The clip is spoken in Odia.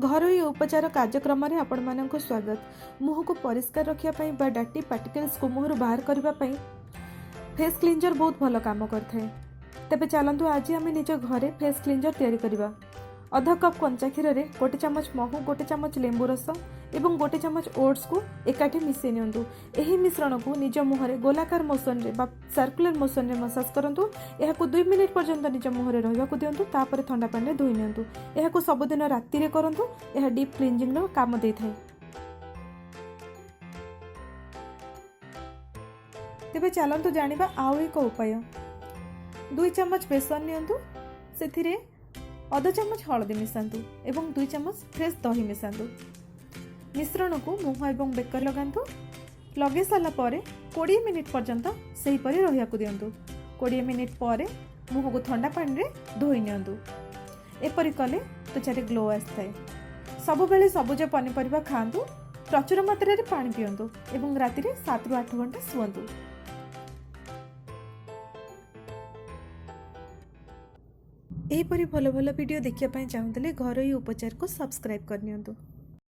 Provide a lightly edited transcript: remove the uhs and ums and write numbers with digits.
ଘରୋଇ ଉପଚାର କାର୍ଯ୍ୟକ୍ରମରେ ଆପଣମାନଙ୍କୁ ସ୍ୱାଗତ। ମୁହଁକୁ ପରିଷ୍କାର ରଖିବା ପାଇଁ ବା ଡର୍ଟି ପାର୍ଟିକଲ୍ସକୁ ମୁହଁରୁ ବାହାର କରିବା ପାଇଁ ଫେସ୍ କ୍ଲିଞ୍ଜର ବହୁତ ଭଲ କାମ କରିଥାଏ। ତେବେ ଚାଲନ୍ତୁ, ଆଜି ଆମେ ନିଜ ଘରେ ଫେସ୍ କ୍ଲିଞ୍ଜର ତିଆରି କରିବା। ଅଧ କପ୍ କଞ୍ଚା କ୍ଷୀରରେ 1 ଚାମଚ ମହୁ, 1 ଚାମଚ ଲେମ୍ବୁ ରସ ଏବଂ 1 ଚାମଚ ଓଟ୍ସକୁ ଏକାଠି ମିଶାଇ ନିଅନ୍ତୁ। ଏହି ମିଶ୍ରଣକୁ ନିଜ ମୁହଁରେ ଗୋଲାକାର ମୋସନରେ ବା ସାର୍କୁଲାର ମୋସନରେ ମସାଜ କରନ୍ତୁ। ଏହାକୁ 2 ମିନିଟ୍ ପର୍ଯ୍ୟନ୍ତ ନିଜ ମୁହଁରେ ରହିବାକୁ ଦିଅନ୍ତୁ। ତାପରେ ଥଣ୍ଡା ପାଣିରେ ଧୋଇ ନିଅନ୍ତୁ। ଏହାକୁ ସବୁଦିନ ରାତିରେ କରନ୍ତୁ। ଏହା ଡିପ୍ କ୍ଲିଞ୍ଜିଂର କାମ ଦେଇଥାଏ। ତେବେ ଚାଲନ୍ତୁ ଜାଣିବା ଆଉ ଏକ ଉପାୟ। 2 ଚାମଚ ବେସନ ନିଅନ୍ତୁ, ସେଥିରେ ଅଧ ଚାମଚ ହଳଦୀ ମିଶାନ୍ତୁ ଏବଂ 2 ଚାମଚ ଫ୍ରେଶ୍ ଦହି ମିଶାନ୍ତୁ। ମିଶ୍ରଣକୁ ମୁହଁ ଏବଂ ବେକରେ ଲଗାନ୍ତୁ। ଲଗାଇ ସାରିଲା ପରେ 20 ମିନିଟ୍ ପର୍ଯ୍ୟନ୍ତ ସେହିପରି ରହିବାକୁ ଦିଅନ୍ତୁ। 20 ମିନିଟ୍ ପରେ ମୁହଁକୁ ଥଣ୍ଡା ପାଣିରେ ଧୋଇ ନିଅନ୍ତୁ। ଏପରି କଲେ ତ୍ୱଚାରେ ଗ୍ଲୋ ଆସିଥାଏ। ସବୁବେଳେ ସବୁଜ ପନିପରିବା ଖାଆନ୍ତୁ, ପ୍ରଚୁର ମାତ୍ରାରେ ପାଣି ପିଅନ୍ତୁ ଏବଂ ରାତିରେ 7ରୁ 8 ଘଣ୍ଟା ଶୁଅନ୍ତୁ। ଏହିପରି ଭଲ ଭଲ ଭିଡ଼ିଓ ଦେଖିବା ପାଇଁ ଚାହୁଁଥିଲେ ଘରୋଇ ଉପଚାରକୁ ସବସ୍କ୍ରାଇବ୍ କରିନିଅନ୍ତୁ।